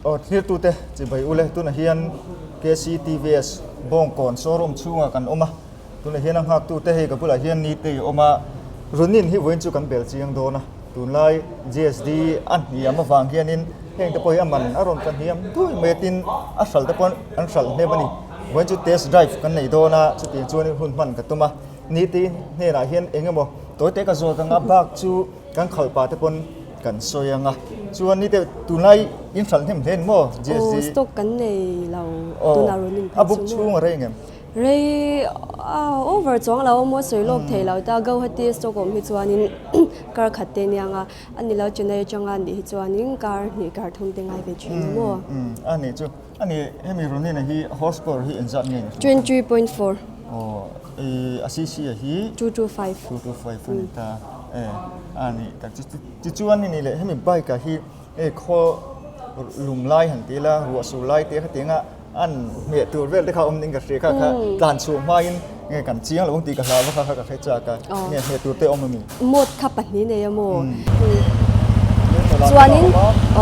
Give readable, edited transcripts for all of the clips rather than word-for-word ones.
Aw thlirtute chibai ule tunah hian KCTVS Bawngkawn showroom chhungah kan awm a, tunah hian a nghaktute hei ka bulah hian Nitei a awm a, Runin hi vawiin chu kan bel chiang dawn a, tunlai GSD a hniam avang hianin heng te pawh hi a man a rawn tla hniam dui mai a tin a hralh te pawh an hralh hnem a ni, vawiin chu test drive kan nei dawn a, chutiang chuanin hun hman ka tum a, Nitei hnenah hian eng emaw tawite ka zawt ang a bak chu. Kan khalh pah te pawn kan sawi ang a, chuan ni deuh tunlai in hralh hnem hle ni maw GSD? Aw stock kan nei lo tunah rawn in phei chu maw? A book chhung a rei ngem? Rei over chuang lo a maw sawi lawk thei lo ta, Guwahati stock awm hi chuanin kar khat te aniang a, a ni lo Chennai atanga nih hi chuanin kar hnih kar thum te ngai ve thin a maw? A nih chu. Ani hemi Ronina hi horsepower hi engzat nge ni? 23.4. Aw i a cc a hi? 225. 225 a ni ta e ani tak chu tichuan ani leh hemi bike ah hi hei khaw lum lai han ti ila ruah sur lai te khatiang a an hmeh tur vel te kha awm ding ka hria kha kha tlan chhuah hmain nge kan chiang lo ang tih ka hlau va kha kha ka hre chak a nge hmeh tur te awm ami? Mode kha pahnih nei a maw? Chuanin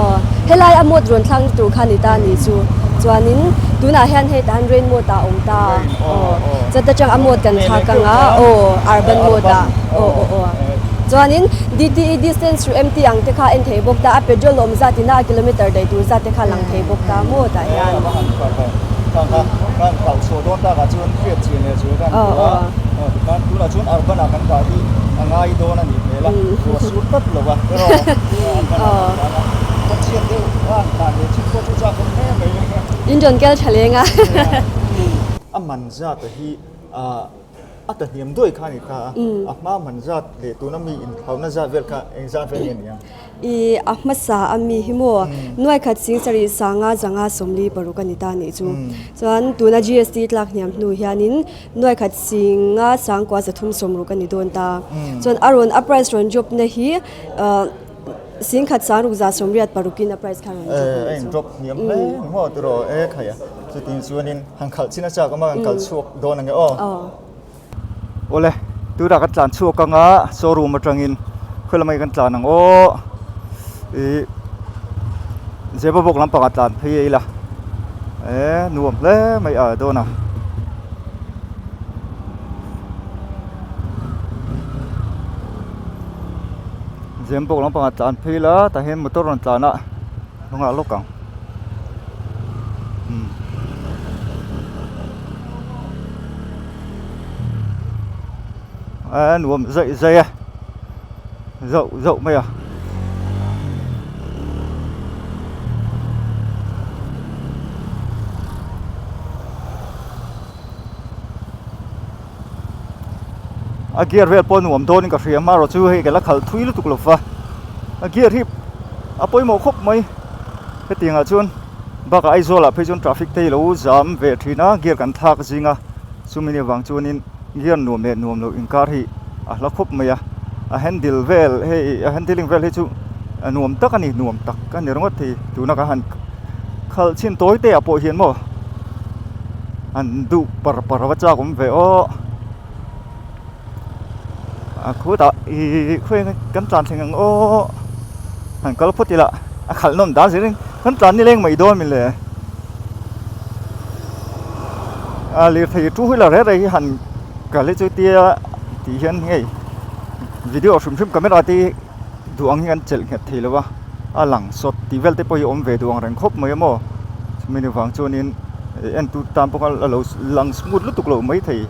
aw helai a mode rawn thlakna tur kha ni ta ni chu chuanin tunah hian hei tahan rain mode ah a awm ta aw chata tang a mode kan thlak ang a aw urban mode ah aw aw aw chuanin DTE distance through MT ang te kha en thei bawk ta a petrol awm zat ina a kilometer daih tur zat te kha lang thei bawk ta maw tah hian. Tunah chuan urban ah kan dah hi a ngai dawn a nih hmel a, ruah sur tlat lo a erawh urban ah kan tlan a, kawngchhiat deuh a an tlan leh thin pawh chu chak awm hle mai. In rawn kel tha leng a. A man zat a hi a ta hniam duai kha a ni ta a, a hma man zat leh tuna mi inthlauhna zat vel kha eng zat vel nge ni ang? I a hmasa a mi hi maw nuaikhat singsarih sanga zanga 46 a ni ta nih chu. Chuan tuna GST tlak hniam hnu hianin nuaikhat singa sangkua 360 a ni dawn ta. Chuan a rawn a price rawn drop na hi singkhat sangruk za 86 in a price kha rawn drop a nih chu. A in drop hniam hle ni maw tiraw e khai a. Chutin chuanin han khalh chin a chak awm a kan kal chhuak dawn ang e aw. Awle, tunah kan tlan chhuak ang a, showroom atangin khawi lamah nge kan tlan ang aw, ih Zebabawk lampangah tlan phei a ila, eh nuam hle mai a dawn a. Zembawk lampangah tlan phei ila tah hian motor rawn tlan a. Hnungah lawk ang. Umm. A nuam zaih zaih a. Zauh zauh mai a. A gear vel pawh nuam dawnin ka hria amaherawh chu hei ka la khalh thui lutuk lo va a gear hi a pawimawh khawp mai hetiang ah chuan bakah Aizawl ah phei chuan traffic te hi lo zam ve thin a gear kan thlak zing a chumi ni avang chuanin gear nuam leh nuam loh inkar hi a hla khawp mai a a handle vel hei a handling vel hi chu a nuam tak a ni nuam tak a ni ringawt thei tuna ka han khalh chhin tawi te ah pawh hian maw an duh par par va chak awm ve aw a khutah ih khawiah kan tlan thleng ang aw han kal phawt ila a khalh nawm dan zel in kan tlan ni leng mai dawn mi le a lirthei two wheeler reng reng hi han kal hi chu tia tih hian hei video hrim hrim camera te hi duh ang hi kan chelh nghet thei lo a a lang sawt tih vel te pawh hi a awm ve duh ang reng khawp mai a maw chumi ni vang chuanin entu tan pawh khan a lo lang smooth lutuk loh mai thei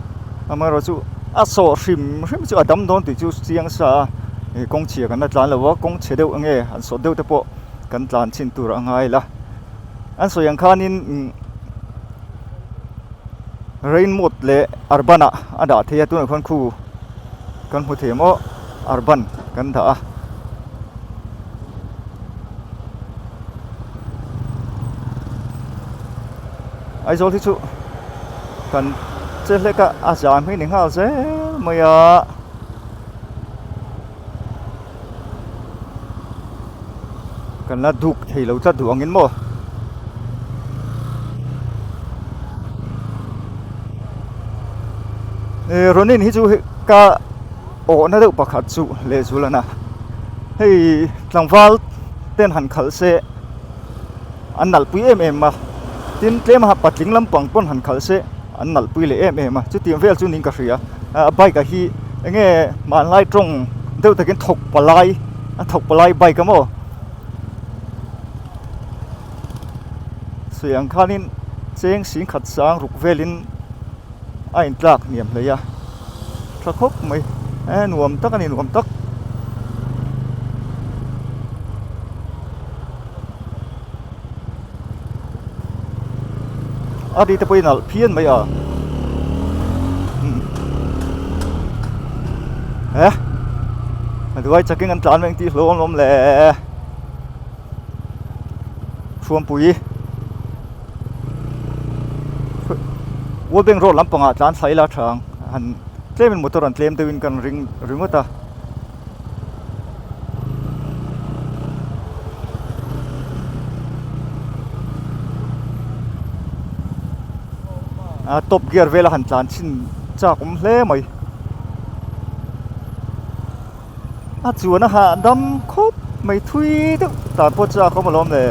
amaherawhchu a sawh hrim hrim chu a dam dawn tih chu chiang sa a ih kawng chhia kan la tlan lo a kawng chhe deuh enge han sawt deuh te pawh kan tlan chhin tur a ngai la an sawi ang khanin rain mode leh urban ah a dah thei a tunah khuan khu kan hmu thei maw urban kan dah a. Aizawl hi chu kan che hlek a a zam hi ni nghal zel mai a. Kan la duk thei lo tlat duh angin maw. Eh Ronin hi chu ka awhna deuh pakhat chu lehzual a na. Hei tlangval ten han khalh se. an nalh pui em em a tin tlem a patling lampang pawn han khalh se an nalh pui leh em em a chutiang vel chu niin ka hria a bike ah hi enge hmanlai tawng deuh takin thawk palai a thawk palai bike a maw sawi ang khanin cheng singkhat sang ruk velin a intlak hniam hlei a tha khawp mai e nuam tak a ni nuam tak. A ri te pawhin a alh phian mai a he a duai chakin an tlan mai ang tih hlauhawm awm le Thuampui World Bank road lampangah tlan thlai ila tha ang han tlemin motor an tlem deuhin kan ring ringawt a. A top gear vela han tlan chhin chak awm hle mai a chuan a hahdam khawp mai thui deuh tan pawh chak awm alawm le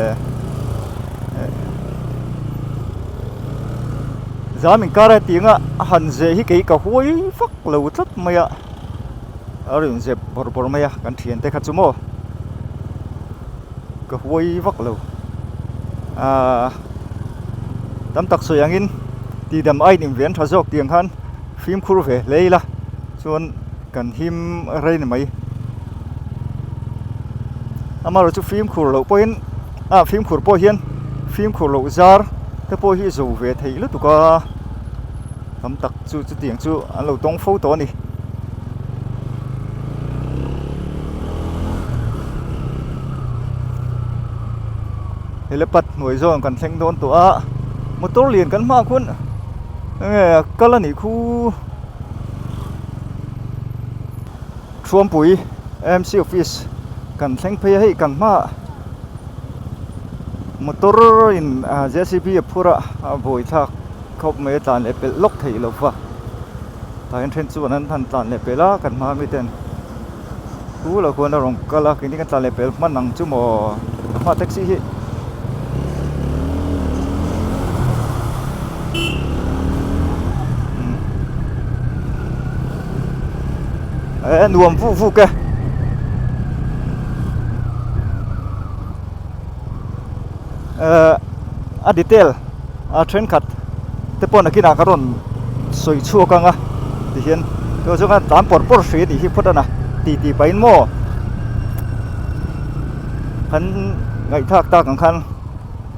zam inkar a hetiang a a han zeh hi kei ka huai vak lo tlat mai a. A rawn zep bawrh bawrh mai a kan thiante kha chu maw ka huai vak lo ahh tam tak sawi angin tihdam a in inven tha zawk tiang khan fimkhur ve hle ila chuan kan him rei ni mai amaherawhchu chu fimkhur loh pawhin ah fimkhur pawh hian fimkhur loh zar te pawh hi zo ve theih lutuk a. Tam tak chu chutiang chu an lo tawng fo tawh a ni. Helipad hnuai zawn kan thleng dawn tawh a, motor lian kan hmaah khuan enge a kal a nih khu. Thuampui MC office kan thleng phei a hei kan hmaah motor in J_C_B a phur a a buai thlak. Khawp mai a tlan leh pelh lawk theih lo va tah hian then chuan an han tlan leh pelh a kan hma mi ten chu lo khuan a rawn kal a keini kan tlan leh pelh hman ang chu maw a hma taxi hi eh nuam vuk vuk e. Eh a detail a thenkhat te pawh nakinah ka rawn sawi chhuak ang a tihian chu chuan khan tlan pawr pawr hrih a nih hi phawt a na ti tih pahin maw kan ngaihthlak tak ang khan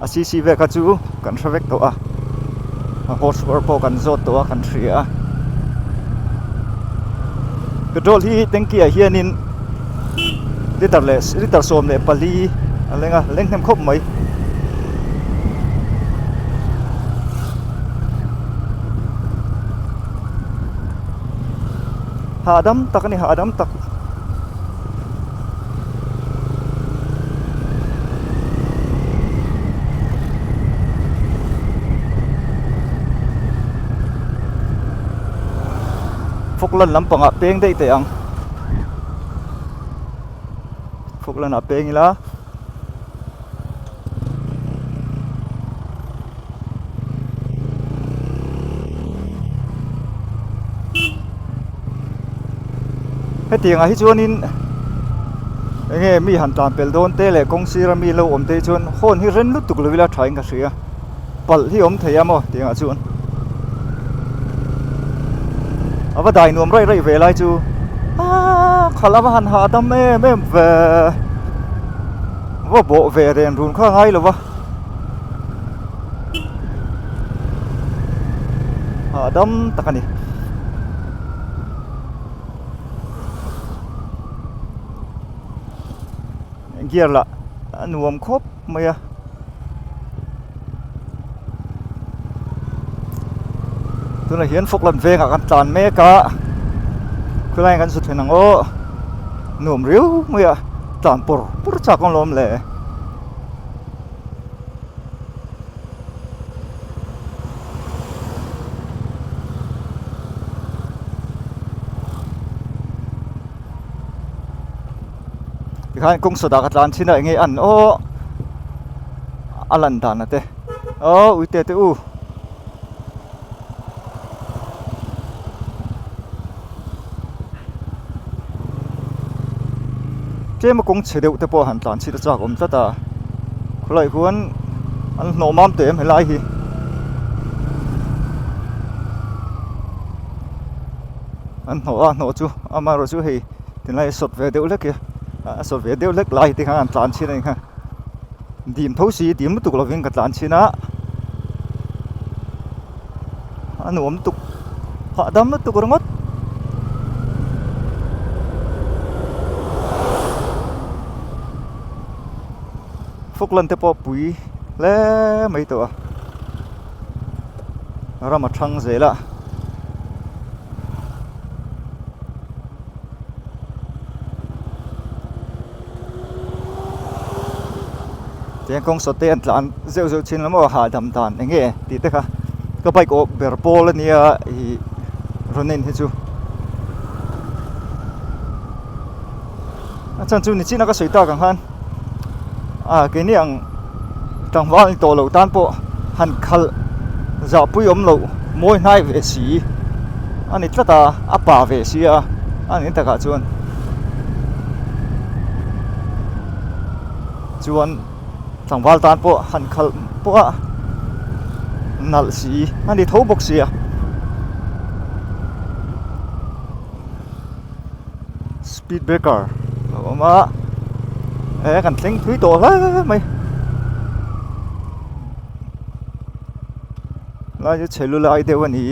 a cc vel kha chu kan hre vek tawh a a horse power pawh kan zawt tawh a kan hria a petrol hi tanky ah hianin. Liter leh liter 14 a leng a leng hnem khawp mai. Hahdam tak a ni hahdam tak. Falkland lampangah peng daih teh ang. Falkland ah peng ila hetiang ah hi chuanin enge mi han tlan pel dawn te leh kawng sira mi lo awm te hi chuan horn hi ren lutuk lo ila tha in ka hria. Palh hi awm thei a maw tih angah chuan a va dai nuam raih raih ve lai chu aaa khalh a va han hahdam em em ve va bawh ve ren run kha a ngai lo va hahdam tak a ni. Gear lah a nuam khawp mai a. Tunah hian Falkland vengah kan tlan mek a khawilaiah kan zut thlen ang aw nuam riau mai a tlan pawr pawr chak ang lawm le. Tikhan kawng sawtah ka tlan thin a enge an aw. a lan dan a te aw uite te u. Tlem a kawng chhe deuh te pawh han tlan chhit a chak awm tlat a khawlai khuan an hnawh mam teh em helai hi. An hnawh a hnawh chu amaherawh chu hei tunlai a sawt ve deuh hlek hi a sawt ve deuh hlek lai te khan an tlan chhin a ni kha dim tho si dim lutuk lovin ka tlan chhin a a nuam lutuk hahdam lutuk ringawt. Falkland te pawh pui hle mai tawh a ram a thang zel a. Tiang kawng sawt te an tlan zeuh zeuh thin lo maw hahdam dan eng nge tih te kha ka bike awh ber pawl a nia ih rawn en hi chu a chhan chu nichin a ka sawi tak ang khan ah keini ang tlangval ni tawh loh tan pawh han khalh zahpui awm loh mawi hnai ve si a ni tlat a a pa ve si a a nih takah chuan chuan tlangval tan pawh han khalh pawh a nalh si a ni tho bawk si a. Speed breaker a awm a eh kan thleng thui tawh hle mai lai chu chhe lu lai deuh a ni.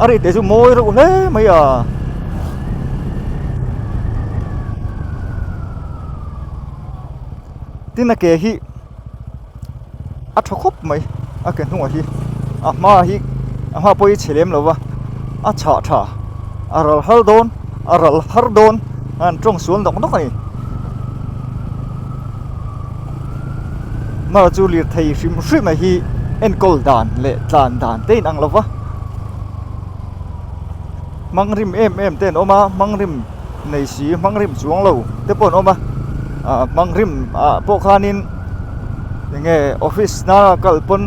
A ri te chu mawi reuh hle mai a. Tin a ke hi a tha khawp mai a ke hnungah hi a hma hi a hma pawh hi chhe lem lo va a chhah tha a ral har dawn a ral har dawn a han tawng sual nawk nawk a ni mara chu lirthei hrim hrim a hi enkawl dan leh tlan dan te a inang lo va hmang rim em em te an awm a hmang rim. nei si hmang rim chuang lo te pawh an awm a ah hmang rim ah pawh khanin eng nge office nana kal pawn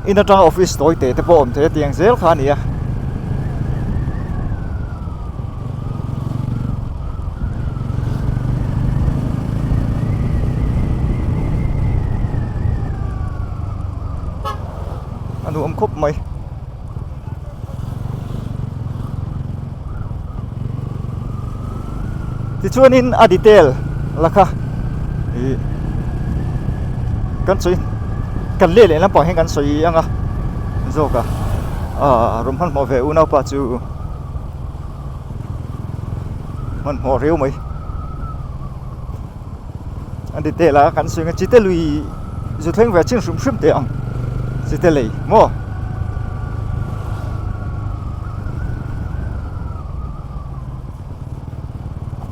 in atanga office tawi te te pawh a awm thei a tiang zel kha a ni a. A nuam khawp mai. Tichuanin a detail la kha ih kan sawi kan leh leh lampang hian kan sawi ang a zawk a ah rawn hmanhmawh ve unaupa chu hmanhmawh riau mai. A detail a kan sawi ang a chite lui zu thleng ve chin hrim hrim teh ang chite lei maw.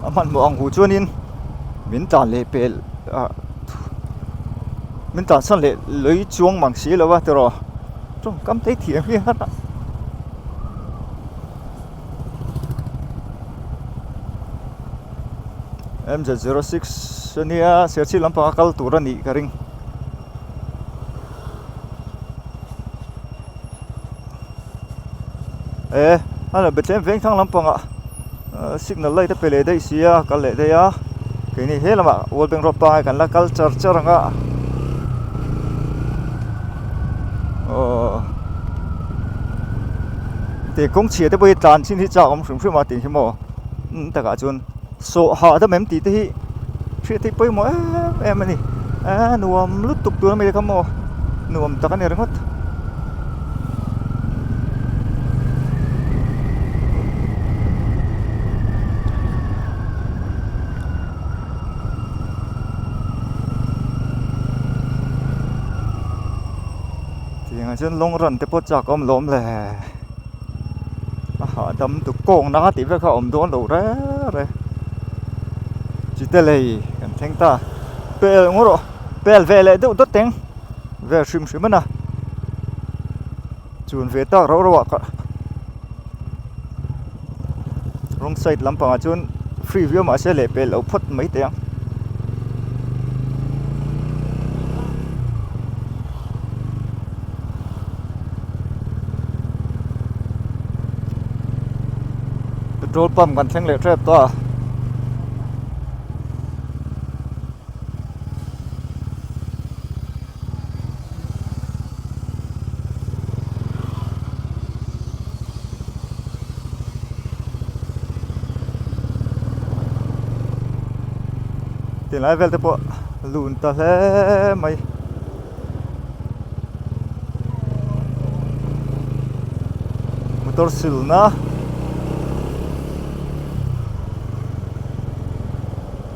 A hmanhmawh ang hu chuanin min tlan leh pel ah min tlan san leh lei chuang mang si lo a tiraw tawngkam te thiam hi a. MZ06 ania Serchhip lampanga kal tur a nih ka ring. E a la Bethlehem Vengthlang lampangah signal light a pe leh daih si a kal leh daih a keini he lamah World Bank Road pangai kan la kal char char ang a aww tih kawng chhia te pawh hi tlan chin hi chak awm hrim hrim a tih hi maw takah chuan. Sawh hahdam em tih te hi hriat hi pawimawh em em a ni a nuam lutuk tur ami te kha maw nuam tak a ni ringawt. Tiangah chuan long run te pawh chak a awm lawm le. A hahdam tuk kawng na tih vel kha a awm dawn lo reng reng chite lei kan thleng ta pel ngawt rawh pel ve leh deuh dawt teng vel hrim hrim a na. Chun ve tak rauh rauh ah ka wrong side lampangah chuan free viau mahse lehpel loh phawt mai teh ang. Petrol pump kan thleng leh tep tawh a. Tilai vel te pawh lun ta hle mai. Motor silna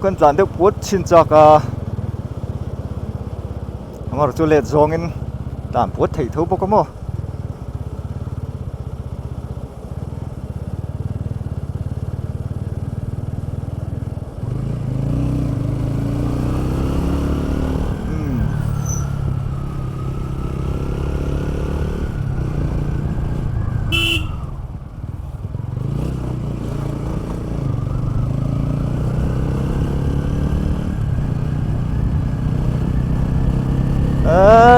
kan tlan deuh puat chin chak a amaherawhchu chu let zawngin tlan puat theih tho bawk a maw.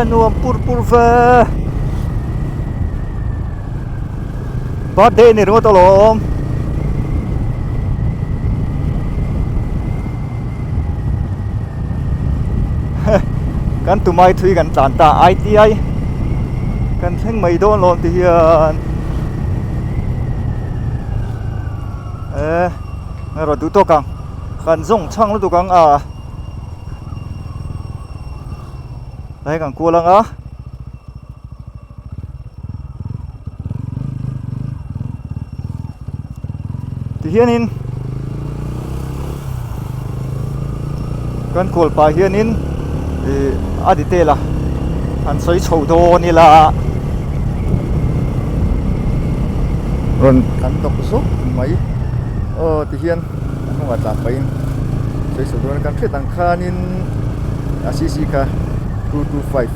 Nuam pur pur ve birthday ni ringawt alawm. Kan tumai thui kan tlan ta ITI kan thleng mai dawn lawm ti hian e rawh duh tawk ang kan zawng chhang lutuk ang a hei kan kual ang a. Tihianin kan kual pah hianin ih a detail a han sawi chho dawn ila rawn kan tawk zawk mai aw tihian a hnungah tlan pahin sawi chho dawn a kan hriat ang khanin a cc kha 225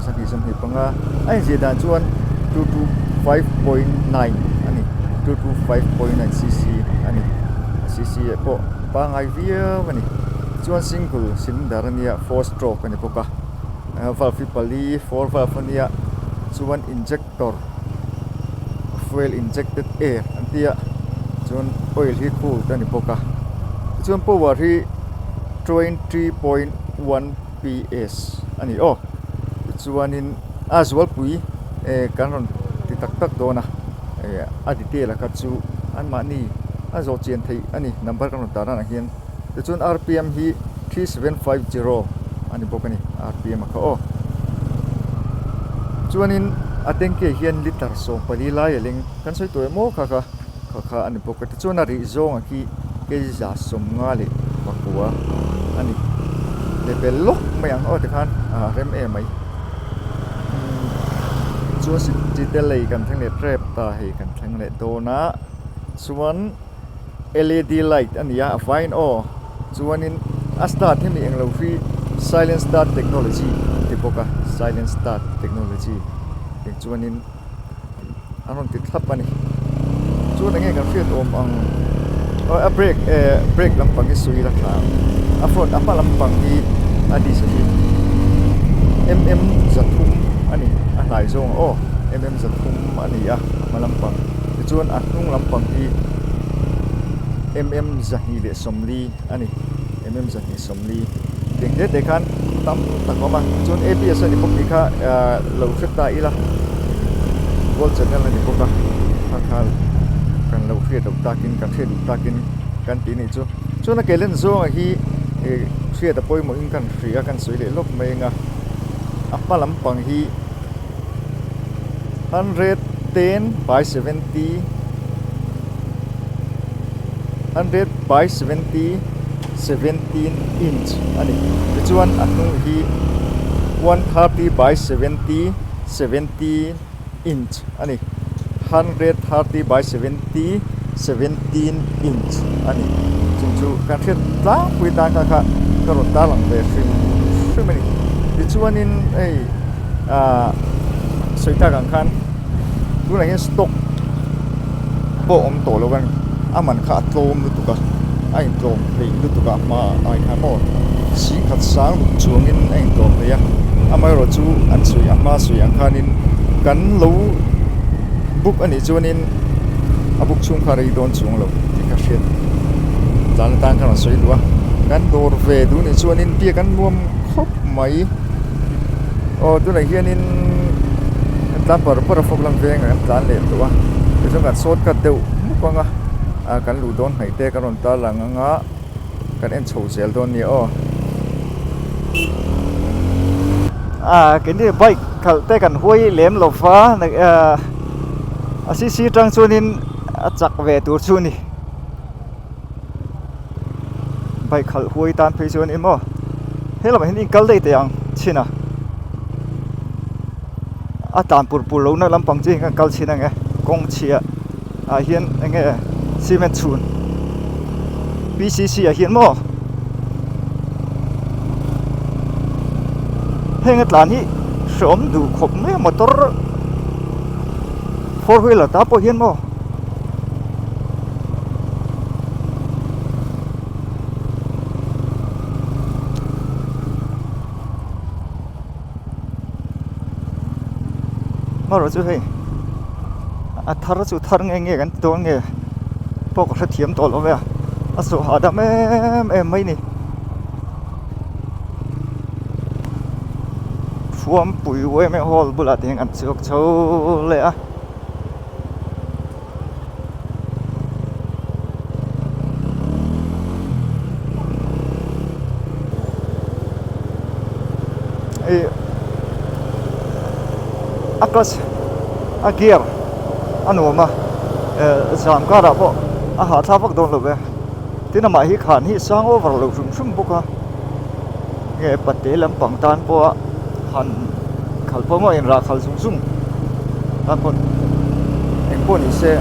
25 a inziah dan chuan 225.9 a ni 225.9 cc a ni a cc ah pawh pangngai viau a ni chuan single cylinder a nia four stroke a ni bawk a valve hi pali four valve a nia chuan injector fuel injected air an tia chuan oil hi cooled a ni bawk a tichuan power hi 20.1 PS a ni aw. Tichuanin a zualpui eh kan rawn ti tak tak dawn a, eh a detail a kha chu anmahni a zawh chian theih a ni number kan rawn tarlan ang hian. Tichuan RPM hi 3750 a ni bawk a ni RPM a kha aw. Chuanin a tanky ah hian litre 14 lai a leng kan sawi tawh em aw kha kha. Kha kha a ni bawk a tichuan a rih zawng ang khi kz 159 a ni leh bel lawk mai ang aw tikhan a rem em mai chuan city lei kan thleng leh tep ta hei kan thleng leh dawn a chuan led light a ni a a vaiin aw chuanin a start hi mi englo hi silent start technology an ti bawk a silent start technology tih chuanin. An rawn ti thlap a ni. Chuan enge kan hriat awm ang aw a brake eh brake lampang hi sui la tha ang a front a hma lampang hi a disc hi mm 300 a ni a hnai zawng aw mm 300 a ni a a hma lampang tichuan a hnung lampang hi mm 240 a ni mm 240 tih te te khan tam tak a awm a chuan abs a ni bawk tih kha ahh lo hre ta ila gold channel a ni bawk a kha kha kan lo hriat loh takin kan hriat duh takin kan tih anih chu chuan a ke len zawnga hi ih hriat a pawimawhin kan hria kan sawi leh lawk mai ang a a hma lampang hi 110 by 70 100 by 70 17 inch a ni tichuan a hnung hi 130 by 70 17 inch a ni 130 by 70 17 inch a ni chung chu kan hriat tlangpui tan kha kha ka rawn tarlang ve hrim hrim a ni tichuanin hei ahh sawi tak ang khan. Tunah hian stock pawh awm tawh lo a ni. A man kha a tlawm lutuk a, a intlawm hleih lutuk a hma ai khan maw singkhat sang ruk chuangin a intlawm hleih a. Amaherawh chu an sawi a hma sawi ang khanin kan lo book a nih chuanin a book chhung kha rei dawn chuang lo tih ka hriat tlan atan khan a sawi duh a. Kan dawr ve duh nih chuanin biak an nuam khawp mai. Aw tunah hianin kan tlan par par a fawk lam vengah kan tlan leh tawh a tichuan kan short cut deuh hmuk ang a ah kan luh dawn hnaih te kan rawn tar lang ang a kan en chho zel dawn a ni aw. Ah keini bike khalh te kan huai lem lo va a cc tang chuanin a chak ve tur chu a ni. Bike khalh huai tan phei chuan emaw he lamah hian inkal daih teh ang chhin a a tlan pur pur lohna lampang chi kan kal chhin ang e kawng chhia ah hian eng nge cement chhun P C C ah hian maw heng a tlan hi hreawm duh khawp mai a motor four wheeler ta pawh hian maw. Hmarawh chu hei a thar chu thar nge nge kan ti dawn nge pawh ka hrethiam tawh lo mai a a sawh hahdam em em mai ni Thuampui yma hall bulah te hian kan chhuak chho leh a. Ih a clutch a gear a nuam a eh zan karah pawh a hahthlak vak dawn lo ve tin amah hi khan hi sang over lo hrim hrim bawk a nge pate lampang tan pawha han khalh pawh maw inrah khalh zung zung a kawt eng pawh ni se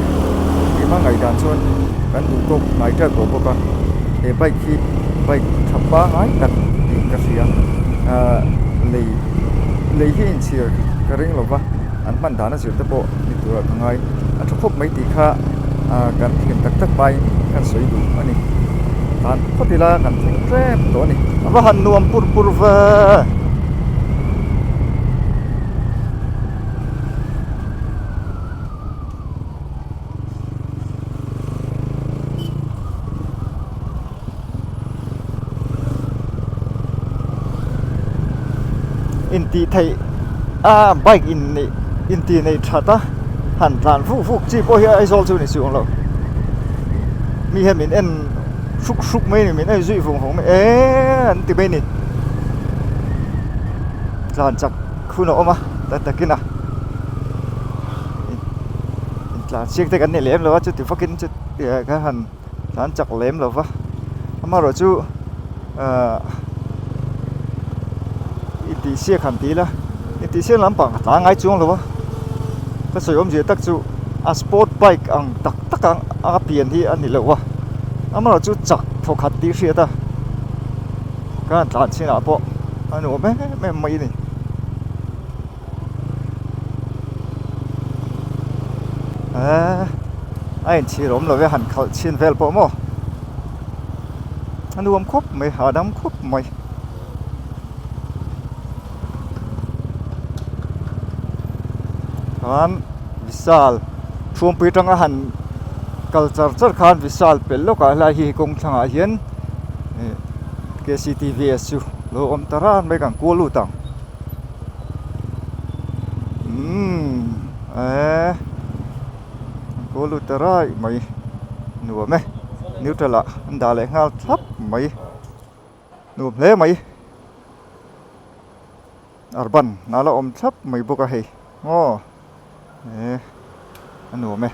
keimah ngaihdan chuan kan duh tawk hnai teuh tawh bawk a he bike hi bike tha pangai tak niin ka hria ahh lei lei hi a inchhir ka ring lo va an hman dan a zir te pawh ni turah ka ngai a tha khawp mai tih kha ahh kan thlen tak tak hmain kan sawi duh a ni tan phawt ila kan thleng tlem tawh a ni a va han nuam pur pur ve. Intih theih a bike in neih intih neih that a han tlan vuk vuk chi pawh hi Aizawl chu ni chuang lo mi hian min en hruk hruk mai a ni min en zui vung vung mai eee an ti mai a ni tlan chak hun a awm a ta takin a intlan chiang te kan ni lem lo a chuti vakin chu kan han tlan chak lem lo va amaherawhchu ahh intihsiak han ti ila intihsiak lampang a tla ngai chuang lo a ka sawi awmzia tak chu a sport bike ang tak tak ang a pian hi a ni lo a amaherawhchu chak thawkhat tih hriat a ka han tlan chinah pawh a nuam em em mai a ni. Eee a inchhir awm lo e han khalh chhin vel pawh maw a nuam khawp mai hahdam khawp mai chuan Vishal Thuampui atanga han kal char char khan Vishal pelh lawkah helai hi kawng thlangah hian ih K C T V S chu lo awm ta ran mai kan kual lut ang. Umm eee an kawl lut ta raih mai nuam e neutral ah an dah leh nghal thlap mai nuam hle mai urban a la awm thlap mai bawk a hei aw eee a nuam e.